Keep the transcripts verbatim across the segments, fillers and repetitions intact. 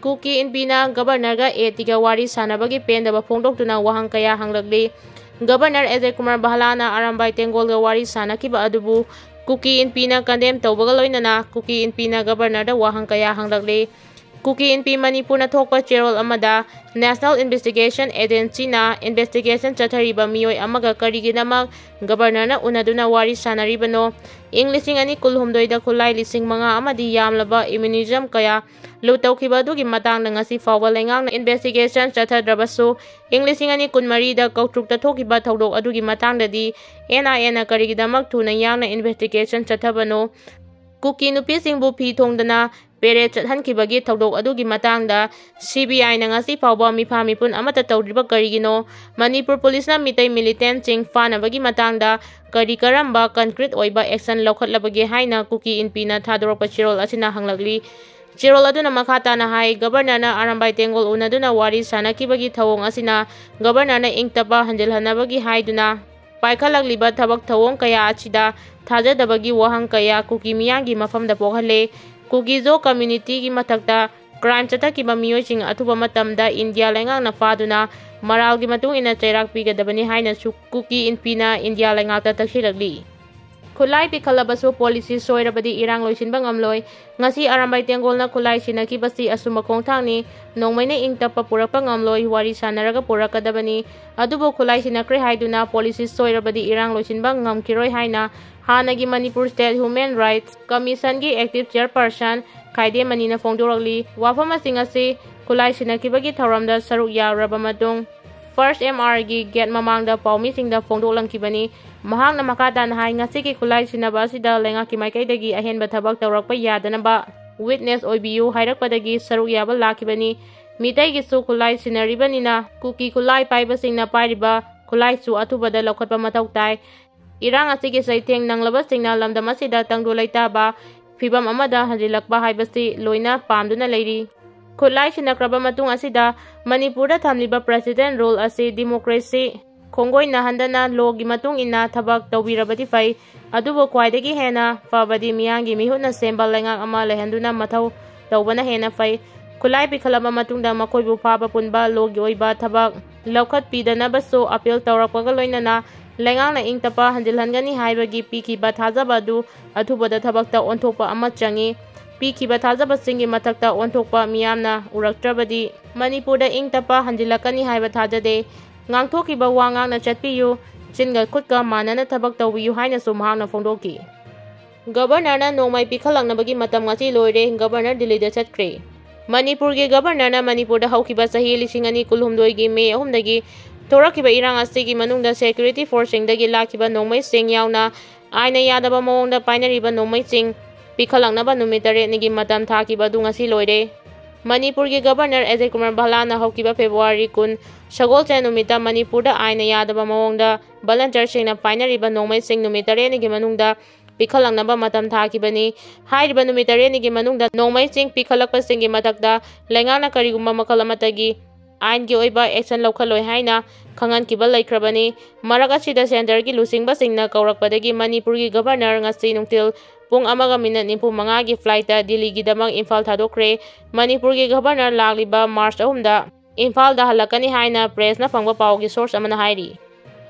ꯀꯨꯀꯤ ꯏꯟꯄꯤꯅ ꯒꯕꯔꯅꯔꯒ ꯑꯦ ꯇꯤꯒ ꯋꯥꯔꯤ ꯁꯥꯟꯅꯕꯒꯤ ꯄꯦꯟꯗꯕ ꯐꯣꯡꯗꯣꯛꯇꯨꯅ ꯋꯥꯍꯪ ꯀꯌꯥ ꯍꯪꯂꯛꯂꯤ꯫ ꯒꯕꯔꯅꯔ ꯑꯦꯖꯦ ꯀꯨꯃꯥꯔ ꯚꯥꯂꯥꯅ ꯑꯔꯥꯝꯕꯥꯏ ꯇꯦꯡꯒꯣꯜꯒ ꯋꯥꯔꯤ ꯁꯥꯟꯅꯈꯤꯕ ꯑꯗꯨꯕꯨ ꯀꯨꯀꯤ ꯏꯟꯄꯤꯅ ꯀꯟꯗꯦꯝ ꯇꯧꯕꯒ ꯂꯣꯏꯅꯅ ꯀꯨꯀꯤ ꯏꯟꯄꯤꯅ ꯒꯕꯔꯅꯔꯗ ꯋꯥꯍꯪ ꯀꯌꯥ ꯍꯪꯂꯛꯂꯤ꯫ ꯀꯨꯀꯤ ꯏꯟꯄꯤ ꯃꯅꯤꯄꯨꯔꯅ ꯊꯣꯛꯄ ꯆꯦꯔꯣꯜ ꯑꯃꯗ National Investigation Agencyꯅ investigation ꯆꯠꯊꯔꯤꯕ ꯃꯤꯑꯣꯏ ꯑꯃꯒ ꯀꯔꯤꯒꯤꯗꯃꯛ ꯒꯕꯔꯅꯔꯅ ꯎꯅꯗꯨꯅ ꯋꯥꯔꯤ ꯁꯥꯟꯅꯔꯤꯕꯅꯣ? ꯏꯪ ꯂꯤꯁꯤꯡ ꯑꯅꯤ ꯀꯨꯟꯍꯨꯝꯗꯣꯏꯗ ꯈꯨꯠꯂꯥꯏ ꯂꯤꯁꯤꯡ ꯃꯉꯥ ꯑꯃꯗꯤ ꯌꯥꯝꯂꯕ immunism ꯀꯌꯥ ꯂꯨꯠ ꯇꯧꯈꯤꯕ ꯑꯗꯨꯒꯤ ꯃꯇꯥꯡꯗ ꯉꯁꯤ ꯐꯥꯎꯕ ꯂꯩꯉꯥꯛꯅ investigation ꯆꯠꯊꯗ꯭ꯔꯕꯁꯨ, ꯏꯪ ꯂꯤꯁꯤꯡ ꯑꯅꯤ ꯀꯨꯟꯃꯔꯤꯗ ꯀꯧꯇ꯭ꯔꯨꯛꯇ ꯊꯣꯛꯈꯤꯕ ꯊꯧꯗꯣꯛ ꯑꯗꯨꯒꯤ ꯃꯇꯥꯡꯗꯗꯤ NIAꯅ ꯀꯔꯤꯒꯤꯗꯃꯛ ꯊꯨꯅ ꯌꯥꯡꯅ investigation ꯆꯠꯊꯕꯅꯣ? ꯀꯨꯀꯤ ꯅꯨꯄꯤꯁꯤꯡꯕꯨ ꯐꯤ ꯊꯣꯡꯗꯅ parade ꯆꯠꯍꯟꯈꯤꯕꯒꯤ ꯊꯧꯗꯣꯛ ꯑꯗꯨꯒꯤ ꯃꯇꯥꯡꯗ CBIꯅ ꯉꯁꯤ ꯐꯥꯎꯕ ꯃꯤꯐꯥ ꯃꯤꯄꯨꯟ ꯑꯃꯠꯇ ꯇꯧꯗ꯭ꯔꯤꯕ ꯀꯔꯤꯒꯤꯅꯣ? ꯃꯅꯤꯄꯨꯔ ꯄꯨꯂꯤꯁꯅ ꯃꯤꯇꯩ militantꯁꯤꯡ ꯐꯥꯅꯕꯒꯤ ꯃꯇꯥꯡꯗ ꯀꯔꯤ ꯀꯔꯝꯕ concrete ꯑꯣꯏꯕ action ꯂꯧꯈꯠꯂꯕꯒꯦ ꯍꯥꯏꯅ ꯀꯨꯀꯤ ꯏꯟꯄꯤꯅ ꯊꯥꯗꯣꯔꯛꯄ ꯆꯦꯔꯣꯜ ꯑꯁꯤꯅ ꯍꯪꯂꯛꯂꯤ꯫ ꯆꯦꯔꯣꯜ ꯑꯗꯨꯅ ꯃꯈꯥ ꯇꯥꯅ ꯍꯥꯏ, ꯒꯕꯔꯅꯔꯅ ꯑꯔꯥꯝꯕꯥꯏ ꯇꯦꯡꯒꯣꯜ ꯎꯅꯗꯨꯅ ꯋꯥꯔꯤ ꯁꯥꯟꯅꯈꯤꯕꯒꯤ ꯊꯧꯑꯣꯡ ꯑꯁꯤꯅ ꯒꯕꯔꯅꯔꯅ ꯏꯪ ꯇꯞꯄ ꯍꯟꯖꯤꯜꯍꯟꯅꯕꯒꯤ ꯍꯥꯏꯗꯨꯅ ꯄꯥꯏꯈꯠꯂꯛꯂꯤꯕ ꯊꯕꯛ ꯊꯧꯑꯣꯡ ꯀꯌꯥ ꯑꯁꯤꯗ ꯊꯥꯖꯗꯕꯒꯤ ꯋꯥꯍꯪ ꯀꯌꯥ ꯀꯨꯀꯤ ꯃꯤꯌꯥꯝꯒꯤ ꯃꯐꯝꯗ ꯄꯣꯛꯍꯜꯂꯦ꯫ ꯀꯨꯀꯤ-ꯖꯣ communityꯒꯤ ꯃꯊꯛꯇ crime ꯆꯠꯊꯈꯤꯕ ꯃꯤꯑꯣꯏꯁꯤꯡ ꯑꯊꯨꯕ ꯃꯇꯝꯗ ꯏꯟꯗꯤꯌꯥ ꯂꯩꯉꯥꯛꯅ ꯐꯥꯗꯨꯅ ꯃꯔꯥꯜꯒꯤ ꯃꯇꯨꯡ ꯏꯟꯅ ꯆꯩꯔꯥꯛ ꯄꯤꯒꯗꯕꯅꯤ ꯍꯥꯏꯅꯁꯨ ꯀꯨꯀꯤ ꯏꯟꯄꯤꯅ ꯏꯟꯗꯤꯌꯥ ꯂꯩꯉꯥꯛꯇ ꯇꯛꯁꯤꯜꯂꯛꯂꯤ꯫ ꯈꯨꯠꯂꯥꯏ ꯄꯤꯈꯠꯂꯕꯁꯨ policy ꯁꯣꯏꯔꯕꯗꯤ ꯏꯔꯥꯡ ꯂꯣꯏꯁꯤꯟꯕ ꯉꯝꯂꯣꯏ꯫ ꯉꯁꯤ ꯑꯔꯥꯝꯕꯥꯏ ꯇꯦꯡꯒꯣꯜꯅ ꯈꯨꯠꯂꯥꯏ ꯁꯤꯟꯅꯈꯤꯕꯁꯤ ꯑꯆꯨꯝꯕ ꯈꯣꯡꯊꯥꯡꯅꯤ꯫ ꯅꯣꯡꯃꯩꯅ ꯏꯪ ꯇꯞꯄ ꯄꯨꯔꯛꯄ ꯉꯝꯂꯣꯏ, ꯋꯥꯔꯤ ꯁꯥꯟꯅꯔꯒ ꯄꯨꯔꯛꯀꯗꯕꯅꯤ꯫ ꯑꯗꯨꯕꯨ ꯈꯨꯠꯂꯥꯏ ꯁꯤꯟꯅꯈ꯭ꯔꯦ ꯍꯥꯏꯗꯨꯅ policy ꯁꯣꯏꯔꯕꯗꯤ ꯏꯔꯥꯡ ꯂꯣꯏꯁꯤꯟꯕ ꯉꯝꯈꯤꯔꯣꯏ ꯍꯥꯏꯅ ꯍꯥꯟꯅꯒꯤ Manipur State Human Rights Commissionꯒꯤ active chairperson ꯈꯥꯏꯗꯦ ꯃꯅꯤꯅ ꯐꯣꯡꯗꯣꯔꯛꯂꯤ꯫ ꯋꯥꯐꯝ ꯑꯁꯤꯡ ꯑꯁꯤ ꯈꯨꯠꯂꯥꯏ ꯁꯤꯟꯅꯈꯤꯕꯒꯤ ꯊꯧꯔꯝꯗ ꯁꯔꯨꯛ ꯌꯥꯔꯨꯔꯕ ꯃꯇꯨꯡ First MRꯒꯤ gate ꯃꯃꯥꯡꯗ ꯄꯥꯎꯃꯤꯁꯤꯡꯗ ꯐꯣꯡꯗꯣꯛꯂꯝꯈꯤꯕꯅꯤ꯫ ꯃꯍꯥꯛꯅ ꯃꯈꯥ ꯇꯥꯅ ꯍꯥꯏ, ꯉꯁꯤꯒꯤ ꯈꯨꯠꯂꯥꯏ ꯁꯤꯟꯅꯕ ꯑꯁꯤꯗ ꯂꯩꯉꯥꯛꯀꯤ ꯃꯥꯏꯀꯩꯗꯒꯤ ꯑꯍꯦꯟꯕ ꯊꯕꯛ ꯇꯧꯔꯛꯄ ꯌꯥꯗꯅꯕ witness ꯑꯣꯏꯕꯤꯌꯨ ꯍꯥꯏꯔꯛꯄꯗꯒꯤ ꯁꯔꯨꯛ ꯌꯥꯕ ꯂꯥꯛꯈꯤꯕꯅꯤ꯫ ꯃꯤꯇꯩꯒꯤꯁꯨ ꯈꯨꯠꯂꯥꯏ ꯁꯤꯟꯅꯔꯤꯕꯅꯤꯅ ꯀꯨꯀꯤ ꯈꯨꯠꯂꯥꯏ ꯄꯥꯏꯕꯁꯤꯡꯅ ꯄꯥꯏꯔꯤꯕ ꯈꯨꯠꯂꯥꯏꯁꯨ ꯑꯊꯨꯕꯗ ꯂꯧꯈꯠꯄ ꯃꯊꯧ ꯇꯥꯏ꯫ ꯏꯔꯥꯡ ꯑꯁꯤꯒꯤ ꯆꯩꯊꯦꯡ ꯅꯪꯂꯕꯁꯤꯡꯅ ꯂꯝꯗꯝ ꯑꯁꯤꯗ ꯇꯪꯗꯨ ꯂꯩꯇꯥꯕ ꯐꯤꯚꯝ ꯑꯃꯗ ꯍꯟꯖꯤꯜꯂꯛꯄ ꯍꯥꯏꯕꯁꯤ ꯂꯣꯏꯅ ꯄꯥꯝꯗꯨꯅ ꯂꯩꯔꯤ꯫ ꯈꯨꯠꯂꯥꯏ ꯁꯤꯟꯅꯈ꯭ꯔꯕ ꯃꯇꯨꯡ ꯑꯁꯤꯗ ꯃꯅꯤꯄꯨꯔꯗ ꯊꯝꯂꯤꯕ president rule ꯑꯁꯤ democracy ꯈꯣꯡꯒꯣꯏꯅꯍꯟꯗꯅ lawꯒꯤ ꯃꯇꯨꯡ ꯏꯟꯅ ꯊꯕꯛ ꯇꯧꯕꯤꯔꯕꯗꯤ ꯐꯩ꯫ ꯑꯗꯨꯕꯨ ꯈ꯭ꯋꯥꯏꯗꯒꯤ ꯍꯦꯟꯅ ꯐꯕꯗꯤ ꯃꯤꯌꯥꯝꯒꯤ ꯃꯤꯍꯨꯠꯅ ꯁꯦꯝꯕ ꯂꯩꯉꯥꯛ ꯑꯃ ꯂꯩꯍꯟꯗꯨꯅ ꯃꯊꯧ ꯇꯧꯕꯅ ꯍꯦꯟꯅ ꯐꯩ꯫ ꯈꯨꯠꯂꯥꯏ ꯄꯤꯈꯠꯂꯕ ꯃꯇꯨꯡꯗ ꯃꯈꯣꯏꯕꯨ ꯐꯥꯕ ꯄꯨꯟꯕ ꯂꯣꯒꯤ ꯑꯣꯏꯕ ꯊꯕꯛ ꯂꯧꯈꯠꯄꯤꯗꯅꯕꯁꯨ ꯑꯄꯤꯜ ꯇꯧꯔꯛꯄꯒ ꯂꯣꯏꯅꯅ ꯂꯩꯉꯥꯛꯅ ꯏꯪ ꯇꯞꯄ ꯍꯟꯖꯤꯜꯍꯟꯒꯅꯤ ꯍꯥꯏꯕꯒꯤ ꯄꯤꯈꯤꯕ ꯊꯥꯖꯕ ꯑꯗꯨ ꯑꯊꯨꯕꯗ ꯊꯕꯛꯇ ꯑꯣꯟꯊꯣꯛꯄ ꯑꯃ ꯆꯪꯏ꯫ ꯄꯤꯈꯤꯕ ꯊꯥꯖꯕꯁꯤꯡꯒꯤ ꯃꯊꯛꯇ ꯑꯣꯟꯊꯣꯛꯄ ꯃꯤꯌꯥꯝꯅ ꯎꯔꯛꯇ꯭ꯔꯕꯗꯤ ꯃꯅꯤꯄꯨꯔꯗ ꯏꯪ ꯇꯞꯄ ꯍꯟꯖꯤꯜꯂꯛꯀꯅꯤ ꯍꯥꯏꯕ ꯊꯥꯖꯗꯦ꯫ ꯉꯥꯡꯊꯣꯛꯈꯤꯕ ꯋꯥ ꯉꯥꯛꯅ ꯆꯠꯄꯤꯌꯨ, ꯆꯤꯟꯒ ꯈꯨꯠꯀ ꯃꯥꯟꯅꯅ ꯊꯕꯛ ꯇꯧꯕꯤꯌꯨ ꯍꯥꯏꯅꯁꯨ ꯃꯍꯥꯛꯅ ꯐꯣꯡꯗꯣꯛꯈꯤ꯫ ꯒꯕꯔꯅꯔꯅ ꯅꯣꯡꯃꯩ ꯄꯤꯈꯠꯂꯛꯅꯕꯒꯤ ꯃꯇꯝ ꯉꯁꯤ ꯂꯣꯏꯔꯦ, ꯒꯕꯔꯅꯔ ꯗꯤꯜꯂꯤꯗ ꯆꯠꯈ꯭ꯔꯦ꯫ ꯃꯅꯤꯄꯨꯔꯒꯤ ꯒꯕꯔꯅꯔꯅ ꯃꯅꯤꯄꯨꯔꯗ ꯍꯧꯈꯤꯕ ꯆꯍꯤ ꯂꯤꯁꯤꯡ ꯑꯅꯤ ꯀꯨꯟꯍꯨꯝꯗꯣꯏꯒꯤ ꯃꯦ ꯑꯍꯨꯝꯗꯒꯤ ꯊꯣꯔꯛꯈꯤꯕ ꯏꯔꯥꯡ ꯑꯁꯤꯒꯤ ꯃꯅꯨꯡꯗ ꯁꯦꯀ꯭ꯌꯨꯔꯤꯇꯤ ꯐꯣꯔꯁꯁꯤꯡꯗꯒꯤ ꯂꯥꯛꯈꯤꯕ ꯅꯣꯡꯃꯩꯁꯤꯡ ꯌꯥꯎꯅ ꯑꯥꯏꯟꯅ ꯌꯥꯗꯕ ꯃꯑꯣꯡꯗ ꯄꯥꯏꯅꯔꯤꯕ ꯅꯣꯡꯃꯩꯁꯤꯡ ꯄꯤꯈꯠꯂꯛꯅꯕ ꯅꯨꯃꯤꯠ ꯇꯔꯦꯠꯅꯤꯒꯤ ꯃꯇꯝ ꯊꯥꯈꯤꯕ ꯑꯗꯨ ꯉꯁꯤ ꯂꯣꯏꯔꯦ꯫ ꯃꯅꯤꯄꯨꯔꯒꯤ ꯒꯕꯔꯅꯔ ꯑꯖꯌ ꯀꯨꯃꯥꯔ ꯚꯜꯂꯥꯅ ꯍꯧꯈꯤꯕ ꯐꯦꯕ꯭ꯔꯨꯋꯥꯔꯤ ꯀꯨꯟ ꯁꯒꯣꯜꯁꯦꯟ ꯅꯨꯃꯤꯠꯇ ꯃꯅꯤꯄꯨꯔꯗ ꯑꯥꯏꯟꯅ ꯌꯥꯗꯕ ꯃꯑꯣꯡꯗ ꯚꯂꯟꯇꯤꯌꯔꯁꯤꯡꯅ ꯄꯥꯏꯅꯔꯤꯕ ꯅꯣꯡꯃꯩꯁꯤꯡ ꯅꯨꯃꯤꯠ ꯇꯔꯦꯠꯅꯤꯒꯤ ꯃꯅꯨꯡꯗ ꯄꯤꯈꯠꯂꯛꯅꯕ ꯃꯇꯝ ꯊꯥꯈꯤꯕꯅꯤ꯫ ꯍꯥꯏꯔꯤꯕ ꯅꯨꯃꯤꯠ ꯇꯔꯦꯠꯅꯤꯒꯤ ꯃꯅꯨꯡꯗ ꯅꯣꯡꯃꯩꯁꯤꯡ ꯄꯤꯈꯠꯂꯛꯄꯁꯤꯡꯒꯤ ꯃꯊꯛꯇ ꯂꯩꯉꯥꯛꯅ ꯀꯔꯤꯒꯨꯝꯕ ꯃꯈꯜ ꯑꯃꯠꯇꯒꯤ ꯑꯥꯏꯟꯒꯤ ꯑꯣꯏꯕ ꯑꯦꯛꯁꯟ ꯂꯧꯈꯠꯂꯣꯏ ꯍꯥꯏꯅ ꯈꯪꯍꯟꯈꯤꯕ ꯂꯩꯈ꯭ꯔꯕꯅꯤ꯫ ꯃꯔꯛ ꯑꯁꯤꯗ ꯁꯦꯟꯇꯔꯒꯤ ꯂꯨꯆꯤꯡꯕꯁꯤꯡꯅ ꯀꯧꯔꯛꯄꯗꯒꯤ ꯃꯅꯤꯄꯨꯔꯒꯤ ꯒꯕꯔꯅꯔ ꯉꯁꯤ ꯅꯨꯡꯊꯤꯜ ꯄꯨꯡ ꯑꯃꯒ ꯃꯤꯅꯠ ꯅꯤꯐꯨ ꯃꯉꯥꯒꯤ ꯐ꯭ꯂꯥꯏꯠꯇ ꯗꯤꯜꯂꯤꯒꯤꯗꯃꯛ ꯏꯝꯐꯥꯜ ꯊꯥꯗꯣꯛꯈ꯭ꯔꯦ꯫ ꯃꯅꯤꯄꯨꯔꯒꯤ ꯒꯕꯔꯅꯔ ꯂꯥꯛꯂꯤꯕ ꯃꯥꯔꯆ ꯑꯍꯨꯝꯗ ꯏꯝꯐꯥꯜꯗ ꯍꯜꯂꯛꯀꯅꯤ ꯍꯥꯏꯅ ꯄ꯭ꯔꯦꯁꯅ ꯐꯪꯕ ꯄꯥꯎꯒꯤ ꯁꯣꯔꯁ ꯑꯃꯅ ꯍꯥꯏꯔꯤ꯫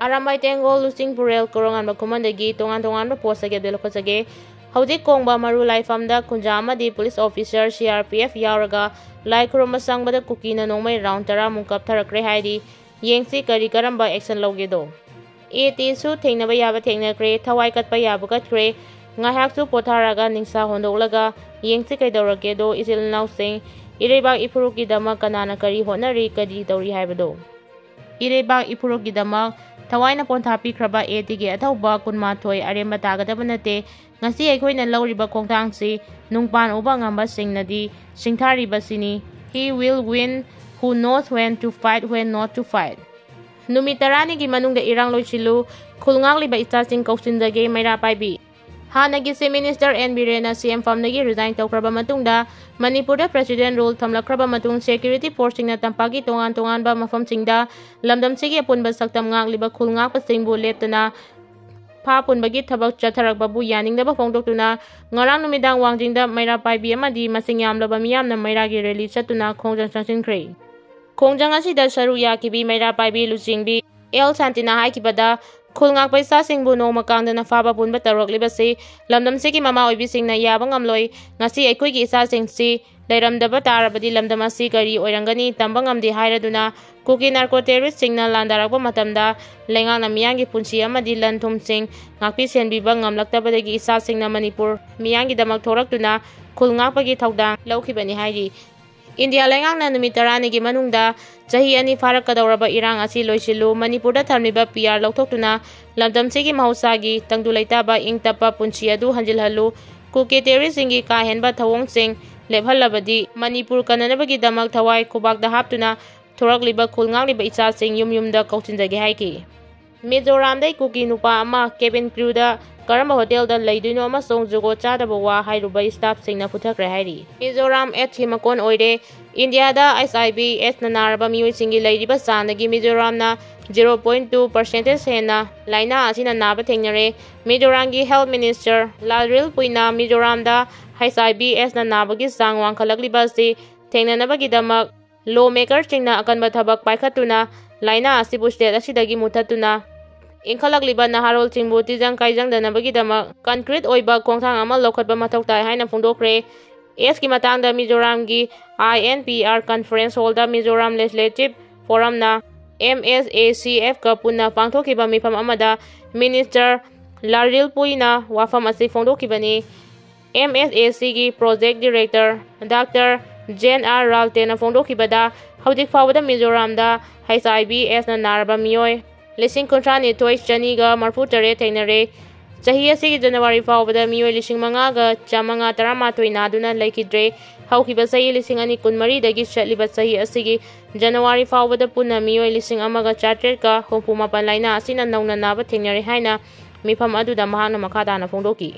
ꯑꯔꯥꯝꯕꯥꯏ ꯇꯦꯡꯒꯣꯜ, ꯂꯨꯆꯤꯡ ꯄꯨꯔꯦꯜ, ꯀꯣꯔꯣꯉꯥꯟꯕ ꯈꯨꯃꯟꯗꯒꯤ ꯇꯣꯉꯥꯟ ꯇꯣꯉꯥꯟꯕ ꯄꯣꯁꯇꯒꯤ ꯑꯞꯗꯦꯠ ꯂꯧꯈꯠꯆꯒꯦ꯫ ꯍꯧꯖꯤꯛ ꯀꯣꯡꯕ ꯃꯔꯨ ꯂꯥꯏꯐꯝꯗ ꯈꯨꯟꯖꯥ ꯑꯃꯗꯤ police officer C R P F ꯌꯥꯎꯔꯒ ꯂꯥꯏ ꯈꯨꯔꯨꯝꯕ ꯆꯪꯕꯗ ꯀꯨꯀꯤꯅ ꯅꯣꯡꯃꯩ ꯔꯥꯎꯟ ꯇꯔꯥꯃꯨꯛ ꯀꯥꯞꯊꯔꯛꯈ꯭ꯔꯦ ꯍꯥꯏꯔꯤ꯫ ꯌꯦꯡꯁꯤ ꯀꯔꯤ ꯀꯔꯝꯕ ꯑꯦꯛꯁꯟ ꯂꯧꯒꯦꯗꯣ꯫ ꯑꯦ ꯇꯤꯁꯨ ꯊꯦꯡꯅꯕ ꯌꯥꯕ ꯊꯦꯡꯅꯈ꯭ꯔꯦ, ꯊꯋꯥꯏ ꯀꯠꯄ ꯌꯥꯕ ꯀꯠꯈ꯭ꯔꯦ꯫ ꯉꯥꯏꯍꯥꯛꯁꯨ ꯄꯣꯊꯥꯔꯒ ꯅꯤꯡꯁꯥ ꯍꯣꯟꯗꯣꯛꯂꯒ ꯌꯦꯡꯁꯤ ꯀꯩꯗꯧꯔꯒꯦꯗꯣ ꯏꯆꯤꯜ ꯏꯅꯥꯎꯁꯤꯡ꯫ ꯏꯔꯩꯕꯥꯛ ꯏꯐꯨꯔꯨꯞꯀꯤꯗꯃꯛ ꯀꯅꯥꯅ ꯀꯔꯤ ꯍꯣꯠꯅꯔꯤ, ꯀꯔꯤ ꯇꯧꯔꯤ ꯍꯥꯏꯕꯗꯣ꯫ ꯏꯔꯩꯕꯥꯛ ꯏꯐꯨꯔꯨꯞꯀꯤꯗꯃꯛ ꯊꯋꯥꯏꯅ ꯄꯣꯟꯊꯥ ꯄꯤꯈ꯭ꯔꯕ ꯑꯦ ꯇꯤꯒꯤ ꯑꯊꯧꯕ ꯀꯨꯟꯃꯥꯊꯣꯏ ꯑꯔꯦꯝꯕ ꯇꯥꯒꯗꯕ ꯅꯠꯇꯦ꯫ ꯉꯁꯤ ꯑꯩꯈꯣꯏꯅ ꯂꯧꯔꯤꯕ ꯈꯣꯡꯊꯥꯡꯁꯤ ꯅꯨꯡꯄꯥꯟ ꯎꯕ ꯉꯝꯕꯁꯤꯡꯅꯗꯤ ꯁꯤꯡꯊꯥꯔꯤꯕꯁꯤꯅꯤ꯫ He will win who knows when to fight, when not to fight꯫ ꯅꯨꯃꯤꯠ ꯇꯔꯥꯅꯤꯒꯤ ꯃꯅꯨꯡꯗ ꯏꯔꯥꯡ ꯂꯣꯏꯁꯤꯜꯂꯨ, ꯈꯨꯜ ꯉꯥꯛꯂꯤꯕ ꯏꯆꯥꯁꯤꯡ ꯀꯧꯁꯤꯟꯖꯒꯦ ꯃꯩꯔꯥ ꯄꯥꯏꯕꯤ꯫ ꯍꯥꯟꯅꯒꯤ ꯆꯤꯐ ꯃꯤꯅꯤꯁꯇꯔ ꯑꯦꯟ ꯕꯤꯔꯦꯟꯅ ꯁꯤ ꯑꯦꯝ ꯐꯝꯗꯒꯤ ꯔꯤꯖꯥꯏꯟ ꯇꯧꯈ꯭ꯔꯕ ꯃꯇꯨꯡꯗ ꯃꯅꯤꯄꯨꯔꯗ ꯄ꯭ꯔꯦꯁꯤꯗꯦꯟ ꯔꯨꯜ ꯊꯝꯂꯛꯈ꯭ꯔꯕ ꯃꯇꯨꯡ ꯁꯦꯀ꯭ꯌꯨꯔꯤꯇꯤ ꯐꯣꯔꯁꯁꯤꯡꯅ ꯇꯝꯄꯥꯛꯀꯤ ꯇꯣꯉꯥꯟ ꯇꯣꯉꯥꯟꯕ ꯃꯐꯝꯁꯤꯡꯗ ꯂꯝꯗꯝꯁꯤꯒꯤ ꯑꯄꯨꯟꯕ ꯁꯛꯇꯝ ꯉꯥꯛꯂꯤꯕ ꯈꯨꯜ ꯉꯥꯛꯄꯁꯤꯡꯕꯨ ꯂꯦꯞꯇꯅ ꯐꯥ ꯄꯨꯟꯕꯒꯤ ꯊꯕꯛ ꯆꯠꯊꯔꯛꯄꯕꯨ ꯌꯥꯅꯤꯡꯗꯕ ꯐꯣꯡꯗꯣꯛꯇꯨꯅ ꯉꯔꯥꯡ ꯅꯨꯃꯤꯗꯥꯡ ꯋꯥꯡꯖꯤꯡꯗ ꯃꯩꯔꯥ ꯄꯥꯏꯕꯤ ꯑꯃꯗꯤ ꯃꯁꯤꯡ ꯌꯥꯝꯂꯕ ꯃꯤꯌꯥꯝꯅ ꯃꯩꯔꯥꯒꯤ ꯔꯦꯂꯤ ꯆꯠꯇꯨꯅ ꯈꯣꯡꯖꯪ ꯆꯪꯁꯤꯟꯈ꯭ꯔꯦ꯫ ꯈꯣꯡꯖꯪ ꯑꯁꯤꯗ ꯁꯔꯨꯛ ꯌꯥꯈꯤꯕꯤ ꯃꯩꯔꯥ ꯄꯥꯏꯕꯤ ꯂꯨꯆꯤꯡꯕꯤ ꯑꯦꯜ ꯁꯥꯟꯇꯤꯅ ꯍꯥꯏꯈꯤꯕꯗ, ꯈꯨꯜ ꯉꯥꯛꯄ ꯏꯆꯥꯁꯤꯡꯕꯨ ꯅꯣꯡꯃ ꯀꯥꯡꯗꯅ ꯐꯥꯕ ꯄꯨꯟꯕ ꯇꯧꯔꯛꯂꯤꯕꯁꯤ ꯂꯝꯗꯝꯁꯤꯒꯤ ꯃꯃꯥ ꯑꯣꯏꯕꯤꯁꯤꯡꯅ ꯌꯥꯕ ꯉꯝꯂꯣꯏ꯫ ꯉꯁꯤ ꯑꯩꯈꯣꯏꯒꯤ ꯏꯆꯥꯁꯤꯡꯁꯤ ꯂꯩꯔꯝꯗꯕ ꯇꯥꯔꯕꯗꯤ ꯂꯝꯗꯝ ꯑꯁꯤ ꯀꯔꯤ ꯑꯣꯏꯔꯝꯒꯅꯤ ꯇꯝꯕ ꯉꯝꯗꯦ ꯍꯥꯏꯔꯗꯨꯅ ꯀꯨꯀꯤ ꯅꯥꯔꯀꯣ ꯇꯦꯔꯣꯔꯤꯁꯁꯤꯡꯅ ꯂꯥꯟꯗꯥꯔꯛꯄ ꯃꯇꯝꯗ ꯂꯩꯉꯥꯛꯅ ꯃꯤꯌꯥꯝꯒꯤ ꯄꯨꯟꯁꯤ ꯑꯃꯗꯤ ꯂꯟ ꯊꯨꯝꯁꯤꯡ ꯉꯥꯛꯄꯤ ꯁꯦꯟꯕꯤꯕ ꯉꯝꯂꯛꯇꯕꯗꯒꯤ ꯏꯆꯥꯁꯤꯡꯅ ꯃꯅꯤꯄꯨꯔ ꯃꯤꯌꯥꯝꯒꯤꯗꯃꯛ ꯊꯣꯔꯛꯇꯨꯅ ꯈꯨꯜ ꯉꯥꯛꯄꯒꯤ ꯊꯧꯗꯥꯡ ꯂꯧꯈꯤꯕꯅꯤ ꯍꯥꯏꯔꯤ꯫ ꯏꯟꯗꯤꯌꯥ ꯂꯩꯉꯥꯛꯅ ꯅꯨꯃꯤꯠ ꯇꯔꯥꯅꯤꯒꯤ ꯃꯅꯨꯡꯗ ꯆꯍꯤ ꯑꯅꯤ ꯐꯥꯔꯛꯀꯗꯧꯔꯕ ꯏꯔꯥꯡ ꯑꯁꯤ ꯂꯣꯏꯁꯤꯜꯂꯨ, ꯃꯅꯤꯄꯨꯔꯗ ꯊꯝꯂꯤꯕ ꯄꯤ ꯑꯥꯔ ꯂꯧꯊꯣꯛꯇꯨꯅ ꯂꯝꯗꯝꯁꯤꯒꯤ ꯃꯍꯧꯁꯥꯒꯤ ꯇꯪꯗꯨ ꯂꯩꯇꯥꯕ ꯏꯪ ꯇꯞꯄ ꯄꯨꯟꯁꯤ ꯑꯗꯨ ꯍꯟꯖꯤꯜꯍꯜꯂꯨ, ꯀꯨꯀꯤ ꯇꯦꯔꯣꯔꯤꯁꯁꯤꯡꯒꯤ ꯀꯥ ꯍꯦꯟꯕ ꯊꯧꯑꯣꯡꯁꯤꯡ ꯂꯦꯞꯍꯜꯂꯕꯗꯤ ꯃꯅꯤꯄꯨꯔ ꯀꯟꯅꯅꯕꯒꯤꯗꯃꯛ ꯊꯋꯥꯏ ꯈꯨꯕꯥꯛꯇ ꯍꯥꯞꯇꯨꯅ ꯊꯣꯔꯛꯂꯤꯕ ꯈꯨꯜ ꯉꯥꯛꯂꯤꯕ ꯏꯆꯥꯁꯤꯡ ꯌꯨꯝ ꯌꯨꯝꯗ ꯀꯧꯁꯤꯟꯖꯒꯦ ꯍꯥꯏꯈꯤ꯫ ꯃꯤꯖꯣꯔꯥꯝꯗꯩ ꯀꯨꯀꯤ ꯅꯨꯄꯥ ꯑꯃ ꯀꯦꯕꯤꯟ ꯀ꯭ꯔꯨꯗ ꯀꯔꯝꯕ ꯍꯣꯇꯦꯜꯗ ꯂꯩꯗꯣꯏꯅꯣ ꯑꯃꯁꯨꯡ ꯖꯨꯒꯣꯠ ꯆꯥꯗꯕ ꯋꯥ ꯍꯥꯏꯔꯨꯕ ꯏꯁꯇꯥꯐꯁꯤꯡꯅ ꯐꯨꯊꯈ꯭ꯔꯦ ꯍꯥꯏꯔꯤ꯫ ꯃꯤꯖꯣꯔꯥꯝ ꯑꯦꯠꯁꯀꯤ ꯃꯀꯣꯟ ꯑꯣꯏꯔꯦ꯫ ꯏꯟꯗꯤꯌꯥꯗ ꯑꯩꯆ ꯑꯥꯏ ꯚꯤ ꯑꯦꯠꯁꯅ ꯅꯥꯔꯕ ꯃꯤꯑꯣꯏꯁꯤꯡꯒꯤ ꯂꯩꯔꯤꯕ ꯆꯥꯡꯗꯒꯤ ꯃꯤꯖꯣꯔꯥꯝꯅ ꯖꯤꯔꯣ ꯄꯣꯏꯟ ꯇꯨ ꯄꯥꯔꯁꯦꯟꯇꯦꯖ ꯍꯦꯟꯅ ꯂꯥꯏꯅꯥ ꯑꯁꯤꯅ ꯅꯥꯕ ꯊꯦꯡꯅꯔꯦ꯫ ꯃꯤꯖꯣꯔꯥꯝꯒꯤ ꯍꯦꯜꯊ ꯃꯤꯅꯤꯁꯇꯔ ꯂꯥꯜꯔꯤꯜ ꯄꯨꯏꯅ ꯃꯤꯖꯣꯔꯥꯝꯗ ꯑꯩꯆ ꯑꯥꯏ ꯚꯤ ꯑꯦꯠꯁꯅ ꯅꯥꯕꯒꯤ ꯆꯥꯡ ꯋꯥꯡꯈꯠꯂꯛꯂꯤꯕ ꯑꯁꯤ ꯊꯦꯡꯅꯅꯕꯒꯤꯗꯃꯛ ꯂꯣ ꯃꯦꯀꯔꯁꯤꯡꯅ ꯑꯀꯟꯕ ꯊꯕꯛ ꯄꯥꯏꯈꯠꯇꯨꯅ ꯂꯥꯏꯅꯥ ꯑꯁꯤꯕꯨ ꯁ꯭ꯇꯦꯠ ꯑꯁꯤꯗꯒꯤ ꯃꯨꯠꯊꯠꯇꯨꯅ ꯏꯟꯈꯠꯂꯛꯂꯤꯕ ꯅꯍꯥꯔꯣꯜꯁꯤꯡꯕꯨ ꯇꯤꯖꯪ ꯀꯥꯏꯖꯪꯗꯅꯕꯒꯤꯗꯃꯛ ꯀꯟꯀ꯭ꯔꯤꯠ ꯑꯣꯏꯕ ꯈꯣꯡꯊꯥꯡ ꯑꯃ ꯂꯧꯈꯠꯄ ꯃꯊꯧ ꯇꯥꯏ ꯍꯥꯏꯅ ꯐꯣꯡꯗꯣꯛꯈ꯭ꯔꯦ꯫ ꯑꯦꯠꯁꯀꯤ ꯃꯇꯥꯡꯗ ꯃꯤꯖꯣꯔꯥꯝꯒꯤ ꯑꯥꯏ ꯑꯦꯟ ꯄꯤ ꯑꯥꯔ ꯀꯟꯐꯔꯦꯟꯁ ꯍꯣꯜꯗ ꯃꯤꯖꯣꯔꯥꯝ ꯂꯦꯖꯤꯁꯂꯦꯇꯤꯚ ꯐꯣꯔꯝꯅ ꯑꯦꯝ ꯑꯦꯁ ꯑꯦ ꯁꯤ ꯑꯦꯐꯀ ꯄꯨꯟꯅ ꯄꯥꯡꯊꯣꯛꯈꯤꯕ ꯃꯤꯐꯝ ꯑꯃꯗ ꯃꯤꯅꯤꯁꯇꯔ ꯂꯥꯔꯤꯜ ꯄꯨꯏꯅ ꯋꯥꯐꯝ ꯑꯁꯤ ꯐꯣꯡꯗꯣꯛꯈꯤꯕꯅꯤ꯫ ꯑꯦꯝ ꯑꯦꯁ ꯑꯦ ꯁꯤꯒꯤ ꯄ꯭ꯔꯣꯖꯦꯛ ꯗꯤꯔꯦꯛꯇꯔ ꯗꯥꯛꯇꯔ ꯖꯦꯟ ꯑꯥꯔ ꯔꯥꯜꯇꯦꯅ ꯐꯣꯡꯗꯣꯛꯈꯤꯕꯗ, ꯍꯧꯖꯤꯛ ꯐꯥꯎꯕꯗ ꯃꯤꯖꯣꯔꯥꯝꯗ ꯑꯩꯆ ꯑꯥꯏ ꯚꯤ ꯑꯦꯠꯁꯅ ꯅꯥꯔꯕ ꯃꯤꯑꯣꯏ ꯂꯤꯁꯤꯡ ꯀꯨꯟꯊ꯭ꯔꯥ ꯅꯤꯊꯣꯏ ꯆꯅꯤꯒ ꯃꯔꯤꯐꯨ ꯇꯔꯦꯠ ꯊꯦꯡꯅꯔꯦ꯫ ꯆꯍꯤ ꯑꯁꯤꯒꯤ ꯖꯅꯋꯥꯔꯤ ꯐꯥꯎꯕꯗ ꯃꯤꯑꯣꯏ ꯂꯤꯁꯤꯡ ꯃꯉꯥꯒ ꯆꯥꯃꯉꯥ ꯇꯔꯥꯃꯥꯊꯣꯏ ꯅꯥꯗꯨꯅ ꯂꯩꯈꯤꯗ꯭ꯔꯦ꯫ ꯍꯧꯈꯤꯕ ꯆꯍꯤ ꯂꯤꯁꯤꯡ ꯑꯅꯤ ꯀꯨꯟꯃꯔꯤꯗꯒꯤ ꯆꯠꯂꯤꯕ ꯆꯍꯤ ꯑꯁꯤꯒꯤ ꯖꯅꯋꯥꯔꯤ ꯐꯥꯎꯕꯗ ꯄꯨꯟꯅ ꯃꯤꯑꯣꯏ ꯂꯤꯁꯤꯡ ꯑꯃꯒ ꯆꯥꯇ꯭ꯔꯦꯠꯀ ꯍꯨꯝꯐꯨ ꯃꯥꯄꯟ ꯂꯥꯏꯅꯥ ꯑꯁꯤꯅ ꯅꯧꯅ ꯅꯥꯕ ꯊꯦꯡꯅꯔꯦ ꯍꯥꯏꯅ ꯃꯤꯐꯝ ꯑꯗꯨꯗ ꯃꯍꯥꯛꯅ ꯃꯈꯥ ꯇꯥꯅ ꯐꯣꯡꯗꯣꯛꯈꯤ꯫